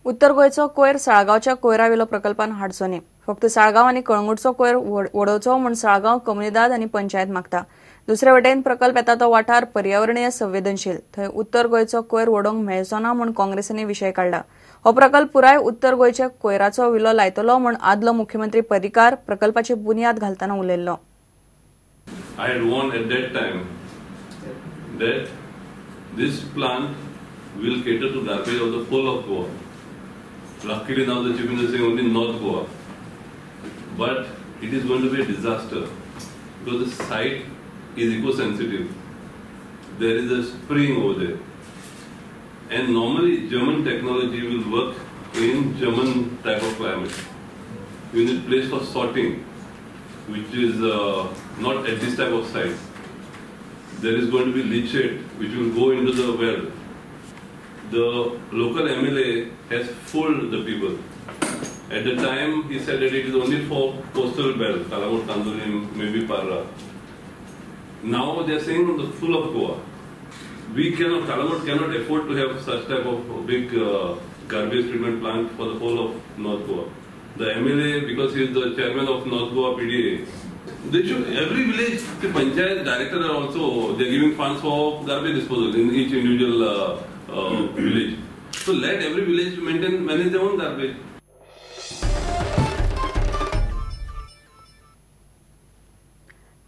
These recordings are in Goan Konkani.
उत्तर गोंयचो कोयर साळगांवच्या कोयरावेलो प्रकल्पान हाडचो न्ही, फक्त साळगांव आनी कळंगूटचो कोयर वडोवचो म्हूण साळगांव कम्युनिदाद आनी पंचायत मागता. दुसरे वटेन प्रकल्प येता तो वाठार पर्यावरणीय संवेदनशील, थंय उत्तर गोंयचो कोयर वडोवंक मेळचो ना म्हूण काँग्रेसीन विशय काडला. हो प्रकल्प पुराय उत्तर गोंयच्या कोयराचो विलो लायतलो म्हूण आदलो मुख्यमंत्री पर्रीकार प्रकल्पाची बुन्याद घालतना उलयल्लो. I had warned at that time that this plant will cater to garbage of the whole of Goa. Luckily now the Chief Minister is saying only North Goa. But it is going to be a disaster because the site is eco-sensitive. There is a spring over there. And normally German technology will work in German type of climate. You need place for sorting, which is not at this type of site. There is going to be leachate which will go into the well. The local MLA has fooled the people. At the time he said that it is only for coastal belt, Calangute, Candolim, maybe Parra. Now they are saying the full of Goa. We cannot, Calangute cannot afford to have such type of big garbage treatment plant for the whole of North Goa. The MLA, because he is the chairman of North Goa PDA, they should, every village, the panchayat director are also, they are giving funds for garbage disposal in each individual village. So let every village maintain, manage their own garbage.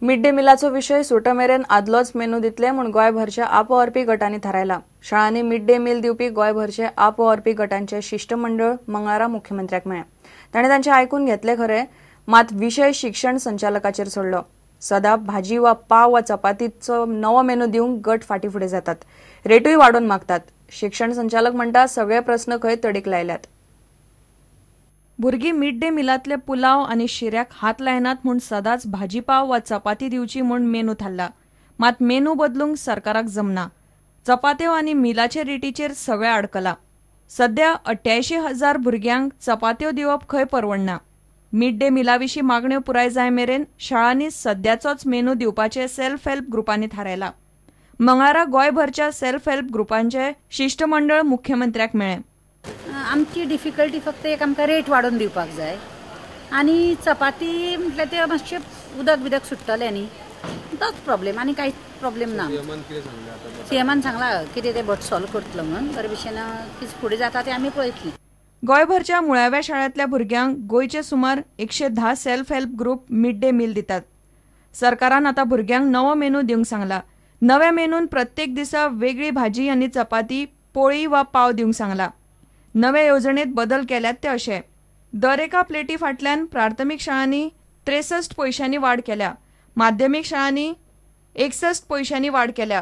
Mid day मिलाचो विशय सुटमेरेन आदलोच मेनू दितले म्हूण गोंयभरच्या आपवावरपी गटांनी थारायला. शाळांनी मिड डे मील दिवपी गोंयभरचे आपवावरपी गटांचे शिष्टमंडळ मंगळारा मुख्यमंत्र्याक मेळ्ळें. ताणें तांचें आयकून घेतलें खरें, मात विशय शिक्षण संचालकाचेर सोडलो. सदां भाजी वा पाव वा चपातीचो नवो मेनू दिवंक गट फाटीं फुडें जातात, रेटूय वाडोवन मागतात. शिक्षण संचालक म्हणटा सगळे प्रस्न खंय तडीक लायल्यात. भुरगीं मिड डे मिलांतले पुलाव आनी शिऱ्याक हात लायनात म्हूण सदांच भाजीपाव वा चपाती दिवची म्हूण मेनू थारला. मात मेनू बदलूंक सरकाराक जमना. चपात्यो आनी मिलाचे रेटीचेर सगळें अडकला. सध्या 88,000 भुरग्यांक चपात्यो दिवप खंय परवडना. मिड डे मिला विशीं मागण्यो पुराय जाय मेरेन शाळांनी सद्याचोच मेनू दिवपाचें सेल्फ हेल्प ग्रुपांनी थारायला. मंगळारा गोंयभरच्या सेल्फ हेल्प ग्रुपांचे शिष्टमंडळ मुख्यमंत्र्याक मेळ्ळें. आमची डिफिकल्टी फक्त एक आमकां रेट वाडोवन दिवपाक जाय आनी चपाती म्हटल्यार ते मातशें उदक बिदक सुट्टलें न्ही, तोच प्रॉब्लेम, आनी कांयच प्रॉब्लेम ना. सीएमान सांगलां कितें तें भट सॉल्व करतलो म्हणून, बरे भशेन कितें फुडें जाता तें आमी पळयतलीं. गोंयभरच्या मुळाव्या शाळांतल्या भुरग्यांक गोंयचे सुमार 110 self help group mid day meal दितात. सरकारान आतां भुरग्यांक नवो मेनू दिवंक सांगला. नव्या मेनून प्रत्येक दिसा वेगळी भाजी आनी चपाती, पोळी वा पाव दिवंक सांगला. नवे येवजणेत बदल केल्यात ते अशे: दर एका प्लेटी फाटल्यान प्राथमीक शाळांनी 63 पयशांनी वाड केल्या, माध्यमीक शाळांनी 61 पयशांनी वाड केल्या.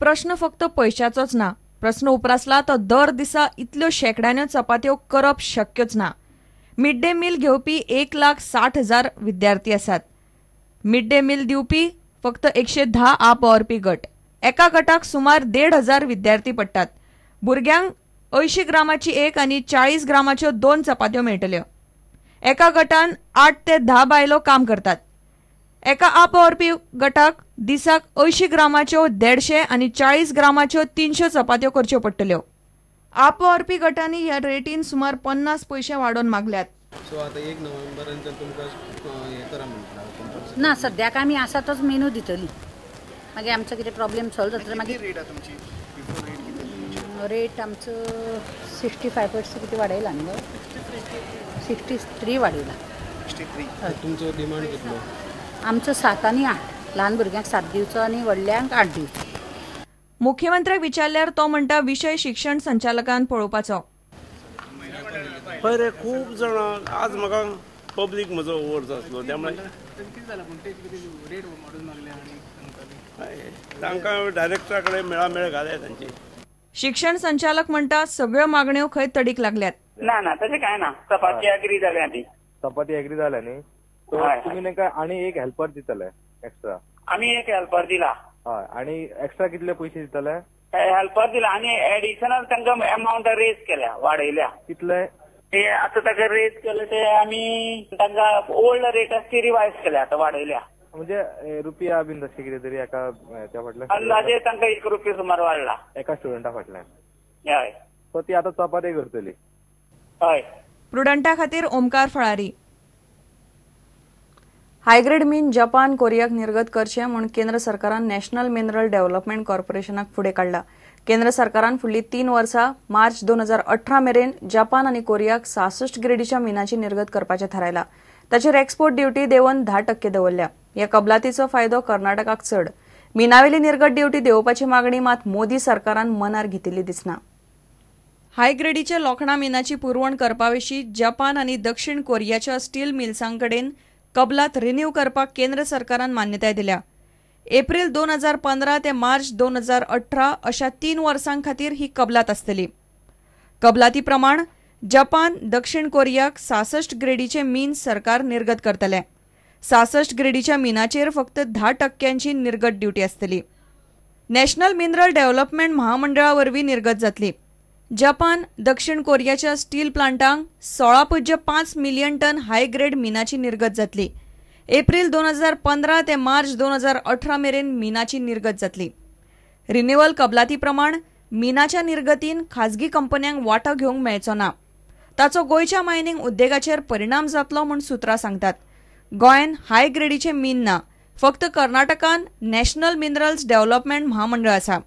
प्रश्न फक्त पयशाचोच ना, प्रश्न उप्रासला तो दर दिसा इतल्यो शेंकड्यांनी चपात्यो करप शक्यच ना. मिड डे मील घेवपी 1,60,000 विद्यार्थी आसात. मिड डे मील दिवपी फक्त 110 आपवावरपी गट. एका गटाक सुमार 1,500 विद्यार्थी पडटात. भुरग्यांक 80 ग्रामाची एक आनी 40 ग्रामाच्यो 2 चपात्यो मेळटल्यो. एका गटान 8 ते 10 बायलो काम करतात. एका आपवावरपी गटाक दिसाक 80 ग्रामाच्यो 150 आनी 40 ग्रामाच्यो 300 चपात्यो करच्यो पडटल्यो. आपवावरपी गटांनी ह्या रेटीन सुमार 50 पयशे वाडोवन मागल्यात. सो आतां 1 नोव्हेंबरांच्यान तुमकां हें करा म्हणटा ना, सद्याक आमी आसा तोच मेनू दितली. मागीर आमचो कितें प्रॉब्लेम सॉल्व जातलो. मागीर रेट आसा तुमची रेट आमचो 65% कितें वाडयला न्ही गो, 63 वाडयला. 63 तुमचो डिमांड कितलो? आमचो 7 आनी 8, ल्हान भुरग्यांक 7 दिवचो आनी व्हडल्यांक 8 दिवचो. मुख्यमंत्र्याक विचारल्यार तो म्हणटा विशय शिक्षण संचालकान पळोवपाचो. हय रे, खूब जाणां आज म्हाका पब्लीक म्हजो ओवर आसलो त्यामुळे तांकां डायरेक्टरा कडेन मेळामेळ घाल्या तांची. शिक्षण संचालक म्हणटा सगळ्यो मागण्यो खंय तडीक लागल्यात. ना ना, तशें कांय ना, चपाती एग्री जाल्या ती. चपाती एग्री जाल्या न्ही, तुमी तांकां आनी एक हेल्पर दितले एक्स्ट्रा. आमी एक हेल्पर दिला. हय, आनी एक्स्ट्रा कितले पयशे दितले? हेल्पर दिला आनी एडिशनल तांकां एमावंट रेज केल्या, वाडयल्या. कितले? ते आतां ताका रेज केले ते आमी तांकां ओल्ड रेट आसा ती रिवायज केल्या, आतां वाडयल्या. म्हणजे रुपया बीन तशें कितें तरी एका त्या फाटल्यान अंदाजे तांकां 1 रुपया सुमार वाडला एका स्टुडंटा फाटल्यान. हय, सो ती आतां चपाती करतली. हय. प्रुडंटा खातीर ओमकार फळारी. हायग्रेड मीन जपान कोरियाक निर्गत करचें म्हूण केंद्र सरकारान नॅशनल मिनरल डेव्हलपमेंट कॉर्पोरेशनाक फुडें काडला. केंद्र सरकारान फुडलीं 3 वर्सां मार्च 2018 मेरेन जपान आनी कोरियाक 66 ग्रेडीच्या मिनाची निर्गत करपाचें थारायला. ताचेर एक्सपोर्ट ड्युटी देंवन 10% दवरल्या. ह्या कबलातीचो फायदो कर्नाटकाक चड. मिनावेली निर्गत ड्युटी देंवोवपाची मागणी मात मोदी सरकारान मनार घेतिल्ली दिसना. हाय ग्रेडीच्या लोखणा मिनाची पुरवण करपाविशीं जपान आनी दक्षिण कोरियाच्या स्टील मिल्सांकडेन कबलात रिन्यू करपाक केंद्र सरकारान मान्यताय दिल्या. एप्रिल 2015 ते मार्च 2018 अशा 3 वर्सां खातीर ही कबलात आसतली. कबलाती प्रमाण जपान दक्षिण कोरियाक 66 ग्रेडीचे मीन सरकार निर्गत करतले. 66 ग्रेडीच्या मिनाचेर फक्त 10% निर्गत ड्युटी आसतली. नॅशनल मिनरल डेव्हलपमेंट महामंडळा वरवीं निर्गत जातली. जपान दक्षिण कोरियाच्या स्टील प्लांटांक 16.5 मिलियन टन हाय ग्रेड मिनाची निर्गत जातली. एप्रिल 2015 ते मार्च 2018 मेरेन मिनाची निर्गत जातली. रिन्युअल कबलाती प्रमाण मिनाच्या निर्गतीन खाजगी कंपन्यांक वांटो घेवंक मेळचो ना. ताचो गोंयच्या मायनिंग उद्देगाचेर परिणाम जातलो म्हूण सुत्रां सांगतात. गोंयान हाय ग्रेडीचें मीन ना, फक्त कर्नाटकान नॅशनल मिनरल्स डेव्हलपमेंट महामंडळ आसा.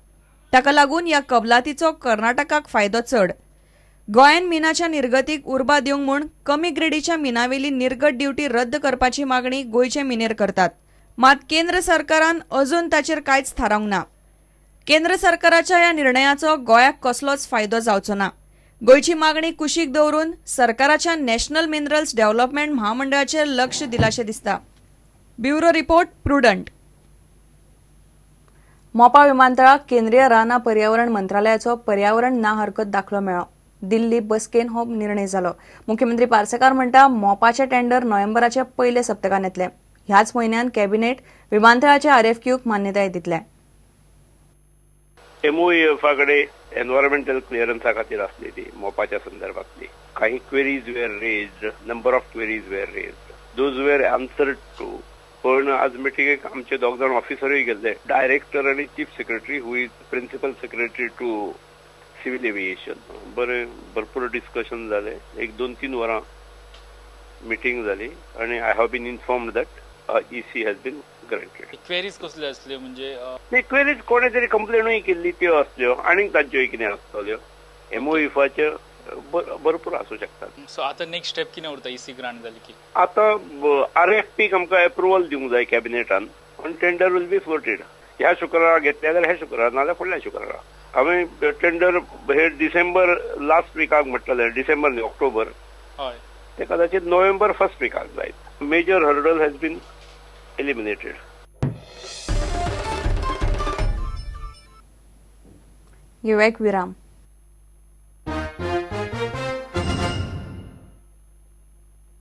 ताका लागून ह्या कबलातीचो कर्नाटकाक फायदो चड. गोंयान मिनाच्या निर्गतीक उर्बा दिवंक म्हूण कमी ग्रेडीच्या मिनावेली निर्गत ड्युटी रद्द करपाची मागणी गोंयचे मिनेर करतात. मात केंद्र सरकारान अजून ताचेर कांयच थारावंक ना. केंद्र सरकाराच्या ह्या निर्णयाचो गोंयाक कसलोच फायदो जावचो ना. गोंयची मागणी कुशीक दवरून सरकाराच्या नॅशनल मिनरल्स डेव्हलपमेंट महामंडळाचेर लक्ष दिलाशें दिसता. Bureau report, Prudent. Mopa विमानतळाक केंद्रीय रानां पर्यावरण मंत्रालयाचो पर्यावरण ना हरकत दाखलो मेळ्ळो. दिल्ली बसकेन हो निर्णय जालो. मुख्यमंत्री पार्सेकार म्हणटा मोपाचे टेंडर नोव्हेंबराच्या पयल्या सप्तकान येतले. ह्याच म्हयन्यान कॅबिनेट विमानतळाच्या आरएफक्यूक मान्यताय दितले. एमओएफा कडेन एनवायरमेंटल क्लियरन्सा खातीर आसली ती मोपाच्या संदर्भातली. काही queries were raised, number of queries were raised, those were answered to. पण आज मिटिंगेक आमचे दोग जाण ऑफिसरूय गेल्ले, डायरेक्टर आनी chief secretary who is principal secretary to civil aviation. बरें भरपूर डिस्कशन जालें, 1 2-3 वरां मिटींग जाली आनी I have been informed that EC has been granted. Queries कसल्यो आसल्यो म्हणजे? नाही, क्वेरीज कोणे तरी कंप्लेनूय केल्ली त्यो आसल्यो आनीक तांच्यो कितें आसतल्यो. एमओएफाच्यो भरपूर आसूं शकतात. सो आतां नेक्स्ट स्टेप कितें उरता ईसी ग्रांट जाली की? आतां आरएफपीक आमकां एप्रुवल दिवंक जाय कॅबिनेटान आनी टेंडर will be floated. ह्या शुक्रारा घेतले जाल्यार ह्या शुक्रारा, नाजाल्यार फुडल्या शुक्रारा. हांवें टेंडर हे डिसेंबर लास्ट विकाक म्हटलें, डिसेंबर न्ही ऑक्टोबर, हय, ते कदाचित नोव्हेंबर फर्स्ट विकाक जायत. Major hurdle has been eliminated. घेवया एक विराम.